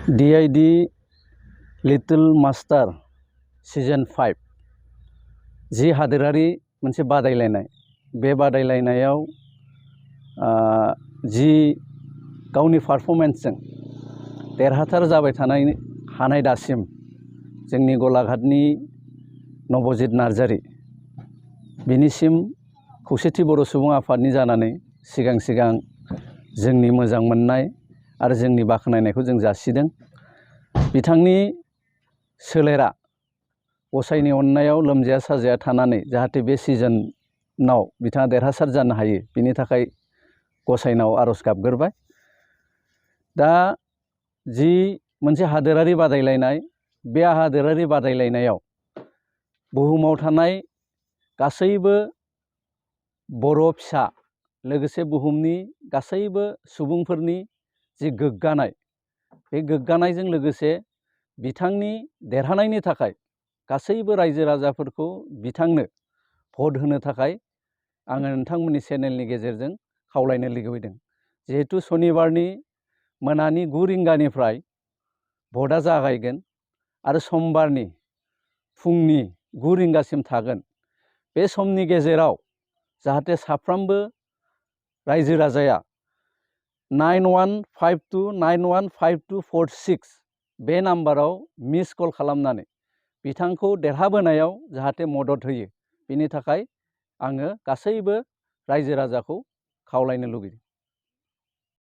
DID little master season 5 जि हादोरारि मोनसे बादायलायनाय बे बादायलायनायाव जि गावनि पारफरमेन्सजों देरहासार जाबाय हानाय दासिम जोंनि गलाघाटनि नब'जित नार्जारी बिनिसिम खौसेथि बर' सुबुं आफादनि जानानै सिगां जोंनि मोजां मोननाय आरो जोंनि बाख्नायनायखौ जों जासिदों। बिथांनि सोलेरा गसाइनि अननायाव लोमजाया साजाया थानानै जाहाथे बे सिजनाव बिथाङा देरहासार जानो हायो बिनि थाखाय गसाइनाव आरज गाबग्रोबाय। दा जि मोनसे हादोरारि बादायलायनाय बे हादोरारि बादायलायनायाव बुहुमाव थानाय गासैबो बर' फिसा लोगोसे बुहुमनि गासैबो सुबुंफोरनि जि गोग्गानाय बे गोग्गानायजों लोगोसे बिथांनि देरहानायनि थाखाय गासैबो रायजो राजाफोरखौ बिथांनो भट होनो थाखाय आङो नोंथांमोननि चेनेलनि गेजेरजों खावलायनो लुबैदों। जिहेतु सनिबारनि मोनानि 9 रिंगानिफ्राय भटआ जागायगोन आरो समबारनि फुंनि 9 रिंगासिम थागोन। बे समनि गेजेराव जाहाथे साफ्रोमबो रायजो राजाया 9152915246 बे नाम्बाराव मिस कल खालामनानै बिथांखौ देरहाबोनायाव जाहाथे मदद होयो बिनि थाखाय आङो गासैबो रायजो राजाखौ खावलायनो लुबैदों।